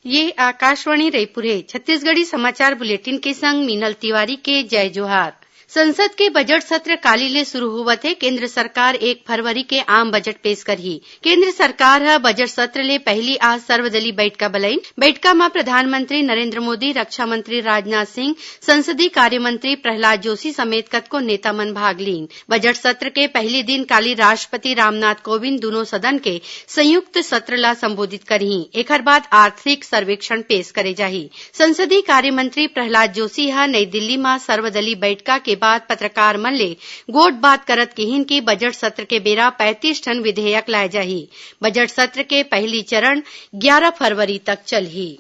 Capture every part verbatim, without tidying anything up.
ये आकाशवाणी रायपुर हे। छत्तीसगढ़ी समाचार बुलेटिन के संग मीनल तिवारी के जय जोहार। संसद के बजट सत्र काली ले शुरू होवत हे। केंद्र सरकार एक फरवरी के आम बजट पेश करही। केंद्र सरकार ह बजट सत्र ले पहिली आज सर्वदलीय बइठका बलइन। बइठका म प्रधानमंत्री नरेंद्र मोदी, रक्षा मंत्री राजनाथ सिंह, संसदीय कार्य मंत्री प्रहलाद जोशी समेत कतको नेता मन भाग लीन। बजट सत्र के पहिली दिन काली राष्ट्रपति रामनाथ कोविंद दूनों सदन के संयुक्त सत्र ला संबोधित करहीं। एखर बाद आर्थिक सर्वेक्षण पेश करे जाही। संसदीय कार्य मंत्री प्रहलाद जोशी ह नई दिल्ली म सर्वदलीय बइठका के बाद पत्रकार मन ले गोठबात करत किहिन कि बजट सत्र के बेरा पैंतीस ठन विधेयक लाए जाही। बजट सत्र के पहिली चरण ग्यारा फरवरी तक चलही।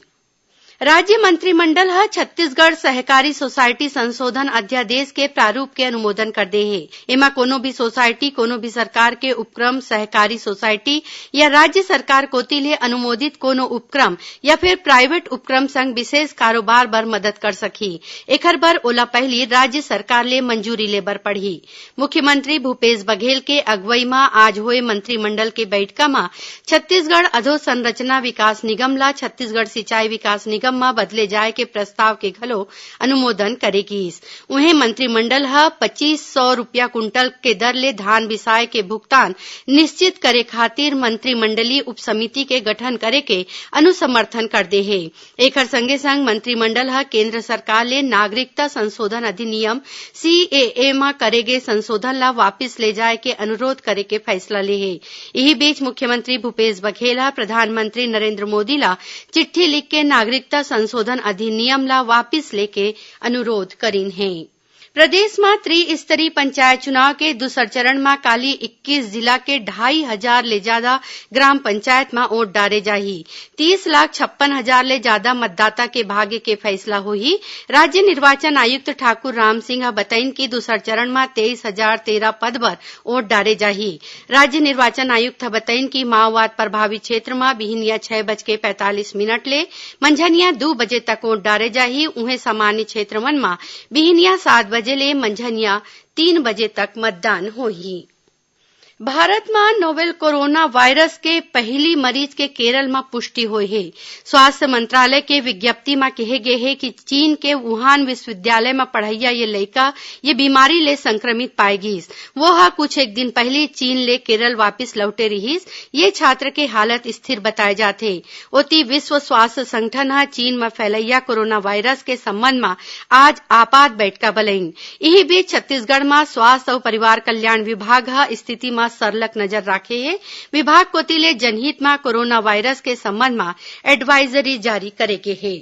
राज्य मंत्रिमंडल ह छत्तीसगढ़ सहकारी सोसायटी संशोधन अध्यादेश के प्रारूप के अनुमोदन कर दे हे। एमा कोनो भी सोसायटी, कोनो भी सरकार के उपक्रम, सहकारी सोसायटी या राज्य सरकार कोति ले अनुमोदित कोनो उपक्रम या फिर प्राइवेट उपक्रम संग विशेष कारोबार बर मदद कर सकही। एखर बर ओला पहिली राज्य सरकार ले मंजूरी ले बर पड़ही। मुख्यमंत्री भूपेश बघेल के अगुवई म आज होए मंत्रिमंडल के बइठका म छत्तीसगढ़ अधोसंरचना विकास निगम ला छत्तीसगढ़ सिंचाई विकास निगम म बदले जाए के प्रस्ताव के घलो अनुमोदन करे गीस। उहें, मंत्रिमंडल ह पच्चीस सौ रुपया कुंटल के दर ले धान बिसाए के भुगतान निश्चित करे खातिर मंत्रिमंडलीय उपसमिति के गठन करे के अनुसमर्थन कर दे हे। एखर संगे संग मंत्रिमंडल ह केंद्र सरकार ले नागरिकता संशोधन अधिनियम, सीएए, म करे गे संशोधन ला वापिस ले जाए के अनुरोध करे के फैसला ले हे। इही बीच मुख्यमंत्री भूपेश बघेल ह प्रधानमंत्री नरेंद्र मोदी ला चिट्ठी लिख के नागरिकता संशोधन अधिनियम ला वापिस ले के अनुरोध करिन हे। प्रदेश म त्रिस्तरीय पंचायत चुनाव के दूसर चरण म काली इक्कीस जिला के ढाई हजार ले जादा ग्राम पंचायत म वोट डारे जाही। तीस लाख छप्पन हजार ले जादा मतदाता के भाग्य के फैसला होही। राज्य निर्वाचन आयुक्त ठाकुर राम सिंह ह बतइन कि दूसर चरण म तेईस हजार तेरह पद बर वोट डारे जाही। राज्य निर्वाचन आयुक्त ह बतइन कि माओवाद प्रभावित क्षेत्र म बिहिनिया छह बज के पैंतालीस मिनट ले मंझनिया दू बजे तक वोट डारे जाही। उहें, सामान्य क्षेत्र मन म बिहिनिया सात बजे ले मंझनिया तीन बजे तक मतदान होही। भारत म नोवेल कोरोना वायरस के पहिली मरीज के केरल म पुष्टि होय हे। स्वास्थ्य मंत्रालय के विज्ञप्ति म केहे गे हे कि चीन के वुहान विश्वविद्यालय म पढ़इया ये लइका ये बीमारी ले संक्रमित पाए गीस। वो ह कुछ एक दिन पहिली चीन ले केरल वापिस लौटे रिहिस। ये छात्र के हालत स्थिर बताए जात हे। ओती, विश्व स्वास्थ्य संगठन ह चीन म फैलइया कोरोना वायरस के संबंध म आज आपात बइठका बलइन। इही बीच, छत्तीसगढ़ म स्वास्थ्य अउ परिवार कल्याण विभाग ह स्थिति म सरलग नजर राखे हे। विभाग कोति ले जनहित म कोरोना वायरस के संबंध म एडवाइजरी जारी करे गे हे।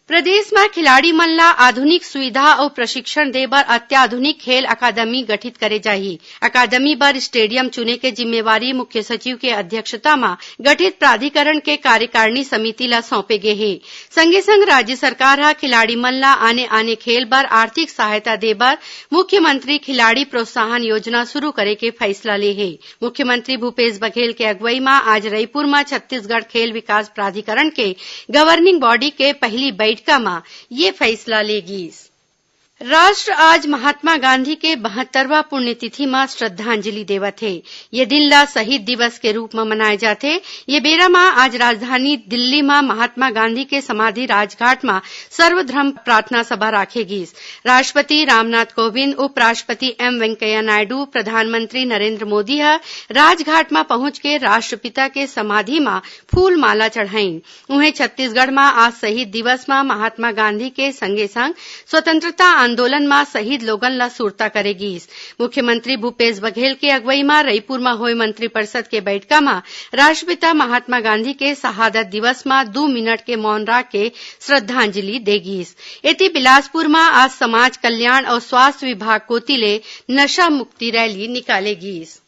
प्रदेश म खिलाड़ी मन ला आधुनिक सुविधा अउ प्रशिक्षण दे बर अत्याधुनिक खेल अकादमी गठित करे जाही। अकादमी बर स्टेडियम चुने के जिम्मेवारी मुख्य सचिव के अध्यक्षता म गठित प्राधिकरण के कार्यकारिणी समिति ला सौंपे गे हे। संगे संग राज्य सरकार ह खिलाड़ी मन ला आने-आने खेल बर आर्थिक सहायता दे बर मुख्यमंत्री खिलाड़ी प्रोत्साहन योजना शुरू करे के फैसला ले हे। मुख्यमंत्री भूपेश बघेल के अगुवई म आज रईपुर म छत्तीसगढ़ खेल विकास प्राधिकरण के गवर्निंग बॉडी के पहिली बइठका म ये फैसला ले गीस। राष्ट्र आज महात्मा गांधी के बहत्तरवां पुण्यतिथि म श्रद्धांजलि देवत हे। ये दिन ला शहीद दिवस के रूप म मनाए जाथे। ये बेरा म आज राजधानी दिल्ली म महात्मा गांधी के समाधि राजघाट म सर्वधर्म प्रार्थना सभा राखे गीस। राष्ट्रपति रामनाथ कोविंद, उपराष्ट्रपति एम वेंकैया नायडू, प्रधानमंत्री नरेंद्र मोदी ह राजघाट म पहुंच के राष्ट्रपिता के समाधि म फूलमाला चढ़ाइन। उहें, छत्तीसगढ़ म आज शहीद दिवस म महात्मा गांधी के संगे संग स्वतंत्रता आंदोलन म शहीद लोगन ल सुरता करे गीस। मुख्यमंत्री भूपेश बघेल के अगुवई म रईपुर म होए मंत्रिपरिषद के बइठका म राष्ट्रपिता महात्मा गांधी के शहादत दिवस म दू मिनट के मौन राख के श्रद्धांजलि दे गीस। एती, बिलासपुर म आज समाज कल्याण अउ स्वास्थ्य विभाग कोति ले नशा मुक्ति रैली निकाले गीस।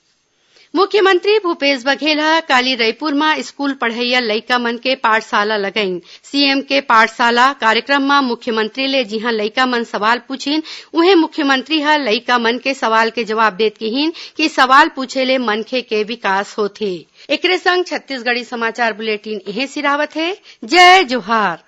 मुख्यमंत्री भूपेश बघेल ह काली रईपुर म स्कूल पढ़इया लइका मन के पाठशाला लगइन। सीएम के पाठशाला कार्यक्रम म मुख्यमंत्री ले जिहां लइका मन सवाल पूछिन, उहें मुख्यमंत्री ह लइका मन के सवाल के जवाब देत किहिन कि सवाल पूछे ले मनखे के विकास होथे। एकरे संग छत्तीसगढ़ी समाचार बुलेटिन इहें सिरावत हे। जय जोहार।